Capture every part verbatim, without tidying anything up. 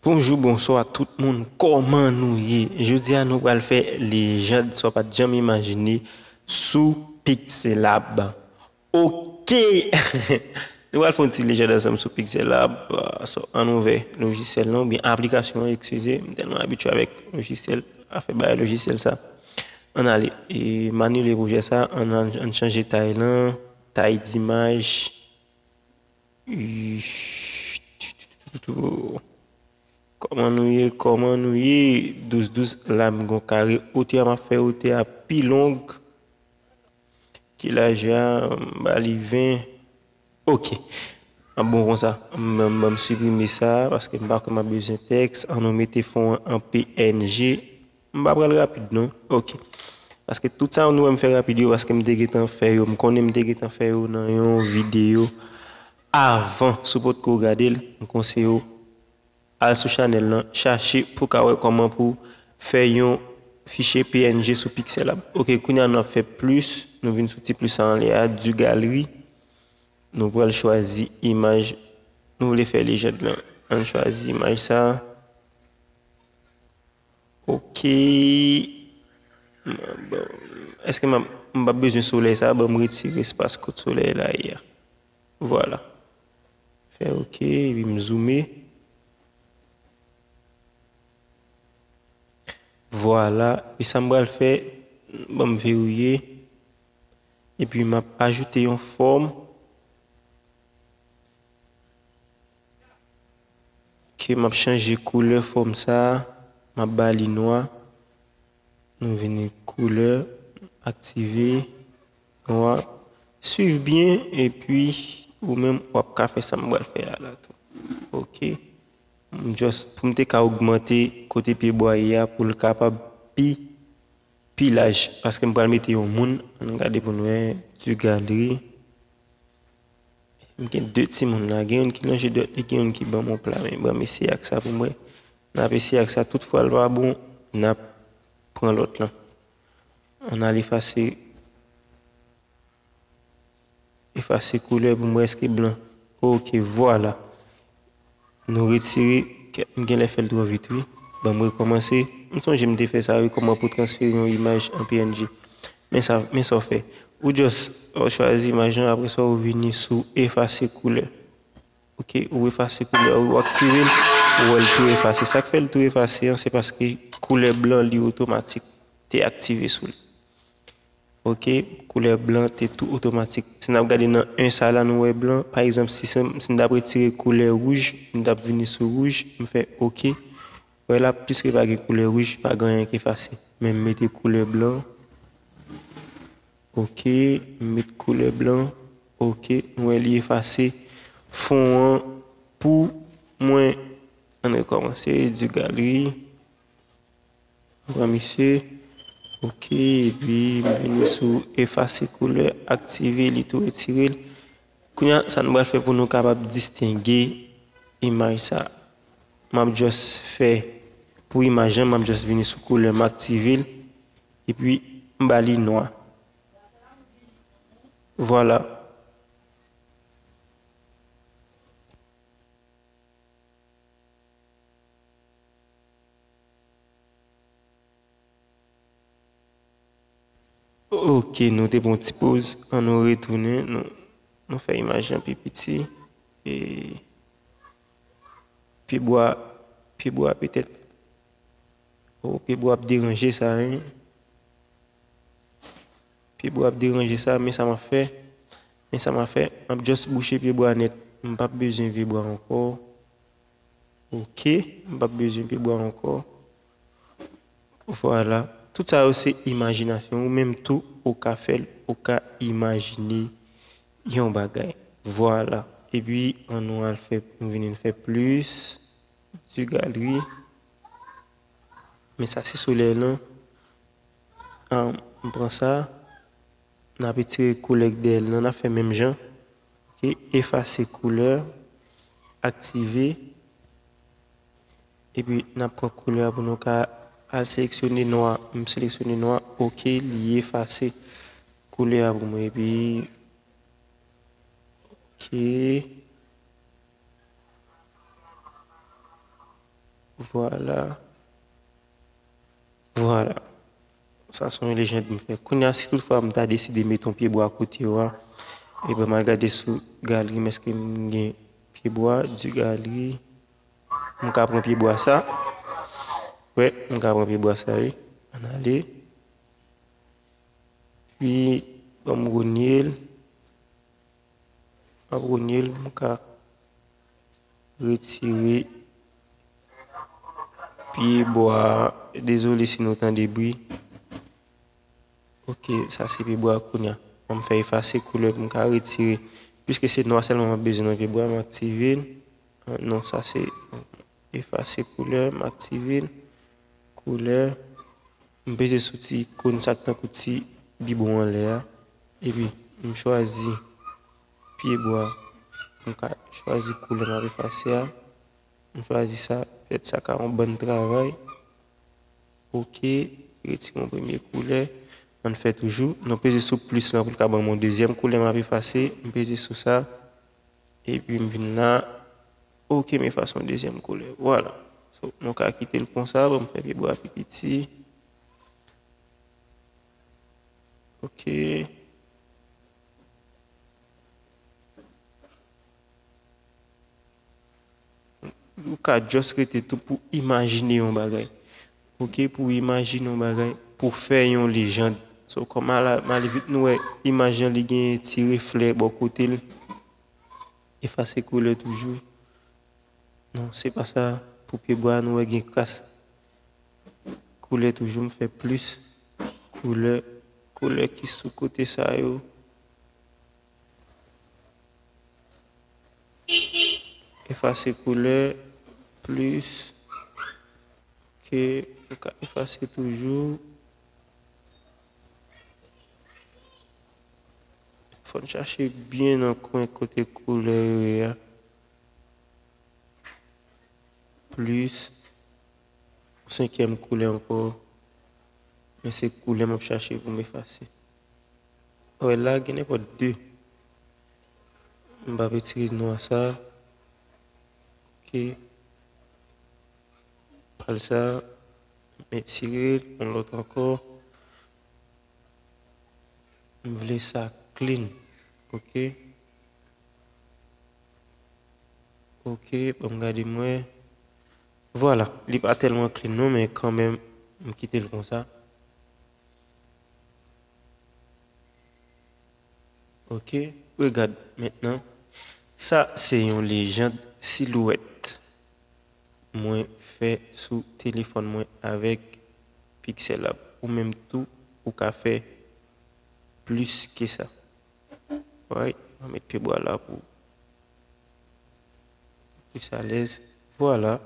Bonjou, bonswa tout moun, kòman nou ye? Jodi a nou pral fè lejann sa w pa t janm imajine sou Pixelab. Oke! Nou pral fè yon ti lejann ansanm sou Pixelab. So, ann ouvè lojisyèl lan, oubyen aplikasyon an, eskize, m tèlman abitye avèk lojisyèl, afè bagay lojisyèl sa. Ann ale, e, m anile pwojè sa, ann, ann, ann chanje tay lan, tay dimaj. Kòman nou ye? Kòman nou ye? Douz douz la, m gon kare. Otè a, m ap fè otè a pi long. Ki laj a? M ba li ven. Oke. An bon, konsa, m, m, m siprime sa, paske m pa kwè m ap bezwen tèks. An nou mete fon an an P N G. M pa pral rapid, non. Oke. Paske tout sa nou wè m fè rapid yo, paske m te gentan fè yo. M konnen m te gentan fè yo nan yon videyo avan. Si w potko gade l, m konseye w al sou chanèl lan, chache pou w ka wè kòman pou w fè yon fichye P N G sou Pixelab. Oke, kounye a nou ap fè plis, nou vin sou ti plis sa anlè a, du galerie. Nou pral chwazi imaj nou vle fè lejann lan. Ann chwazi imaj sa. Oke. Bon, èske m ap, m p ap bezwen solèy sa? Ban m retire espas kot solèy la ye a. Vwala. Fè oke, epi m zoome. Vwala. E sa m pral fè, ban m verifye. Epi m ap ajoute yon fòm. Ke m ap chanje koulè fòm sa a, m ap ba li nwa. Nou vini koulè, aktive, nwa. Swiv byen, epi ou menm w ap ka fè sa m pral fè a la tou. Oke. M just, pou m te ka ogmante kote pyebwa ye a, pou l kapab pi, pi laj. Paske m pral mete yon moun, ann gade pou n wè, du galerie. M gen de timoun la. Gen youn ki lonje dwèt li, gen youn ki ban m yon pla men. Ban m eseye ak sa pou m wè. N ap eseye ak sa. Toutfwa l pa bon, n ap pran lòt lan. Ann al efase. Efase koulè pou m wè èske blan. Oke, vwala. Nou retire, m genlè fè l twò vit, wi. Ban m rekòmanse. M sonje m te fè sa, wi, kòman pou transfere yon imaj an P N G. Men sa, men sa w fè. Ou just, ou chwazi imaj lan, apre sa, ou vini sou efase koulè. Oke, ou efase koulè, ou aktive l, ou wè l tou efase. Sa k fè l tou efase an, se paske koulè blan li otomatik te aktive sou li. Oke, koulè blan te tou otomatik. Si n ap gade nan en sa la, nou wè blan. Pa egzanp, si se, si m t ap retire koulè wouj, m t ap vini sou wouj, m fè oke. Wè la, piske pa gen koulè wouj, pa gen anyen k efase. Men m mete koulè blan. Oke, m met koulè blan. Oke, nou wè li efase fon an pou mwen. Ann rekòmanse, du galerie. M pran misye. Oke, epi m vini sou efase koulè, aktive, li tou retire l. Kounye a, sa nou pral fè pou nou kapab distenge imaj sa. M ap just fè, pou imaj lan, m ap just vini sou koulè, m aktive l, epi m ba li nwa. Vwala. Oke, nou te pran yon ti poz. Ann nou retounen. Nou, nou fè imaj lan pi piti. E pyebwa, pyebwa petèt. O, pyebwa ap deranje sa, wi. Pyebwa ap deranje sa, men sa m ap fè. Men sa m ap fè. M ap just bouche pyebwa nèt. M p ap bezwen pyebwa ankò. Oke, m p ap bezwen pyebwa ankò. Vwala. Tout sa yo se imajinasyon. Ou menm tou, ou ka fè l, ou ka imajine yon bagay. Vwala. Epi, ann nou al fè, nou vini fè plis. Du galerie. Men sa se solèy lan. An, m pran sa. N ap retire koulè k dèyè l lan, n ap fè menm jan. Oke, efase koulè, aktive. Epi n ap pran koulè a pou nou ka al seleksyone nwa. M seleksyone nwa, oke, li efase koulè a pou mwen. Epi, oke. Vwala. Vwala. Sa se yon lejand m fè. Kounye a, si toutfwa m ta deside met yon pyebwa kote yo a, e ben, m al gade sou galri m, èske m gen pyebwa, di galri. M ka pran pyebwa sa. Wi, m ka pran pyebwa sa, wi. Ann ale. Pi, ban m renye l. M ap renye l, m ka retire pyebwa a. Dezole si nou tande bri. Ok, sa se pyebwa a kounye a. Ban m fè efase koulè pou m ka retire. Piske se nwa sèlman m ap bezwen nan pyebwa a, m aktive l. Non, sa se efase koulè, m aktive l. Koulè. M peze sou ti ikòn sa k tankou ti bibon anlè a. Epi, m chwazi pyebwa. M ka chwazi koulè m ap efase a. M chwazi sa, petèt sa ka yon bann travay. Ok, retire yon premye koulè. Ann fè toujou. Nou peze sou plis lan pou l ka ban m yon dezyèm koulè m ap efase. M peze sou sa. Epi m vin la. Ok, m efase yon dezyèm koulè. Vwala. So, nou ka kite l konsa, ban m fè pyebwa a pi piti. Ok. Ou ka just rete tou pou imajine yon bagay. Ok, pou imajine yon bagay, pou fè yon lejand. So, kòm m al, m al vit nou wè imaj lan li gen ti reflè bò kote l. Efase koulè toujou. Non, se pa sa. Pou pyebwa a, nou wè gen kras koulè toujou. M fè plis koulè, koulè ki sou kote sa yo. Efase koulè, plis. Ok, nou ka efase toujou. Fò n chache byen nan kwen kote koulè yo ye a. Plis. Senkyèm koulè ankò. Men se koulè m ap chache pou m efase. Wè la, gen nenpòt de. M p ap retire nwa sa. Ok. Pal sa. M etire l, yon lòt ankò. M vle sa clean. Ok. Ok, ban m gade m wè. Vwala, li pa tèlman clean non, men kanmenm, m kite l konsa. Ok, regad mentnan. Sa se yon lejand silwèt mwen fè sou telefòn mwen avèk Pixel Lab. Ou menm tou, ou ka fè plis ke sa. Alright, mwen met pyebwa la pou plis alèz. Vwala.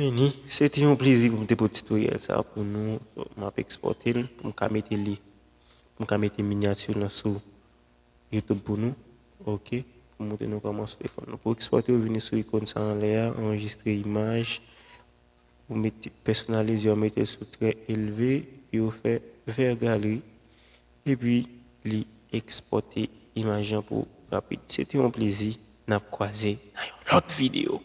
Men ni, se te yon plezi pou m te pote titoryèl sa pou nou. So, m ap ekspòte l pou m ka mete li, pou m ka mete minyati lan sou YouTube pou nou. Ok. Pou montre nou kòman sou telefòn nou. Pou ekspòte, ou vini sou ikòn sa anlè a, anrejistre imaj. Ou mete, pèsonalize, ou mete l sou trè elve, epi ou fè vè galeri, epi li ekspòte imaj lan pou ou rapid. Se te yon plezi, n ap kwaze nan yon lòt videyo.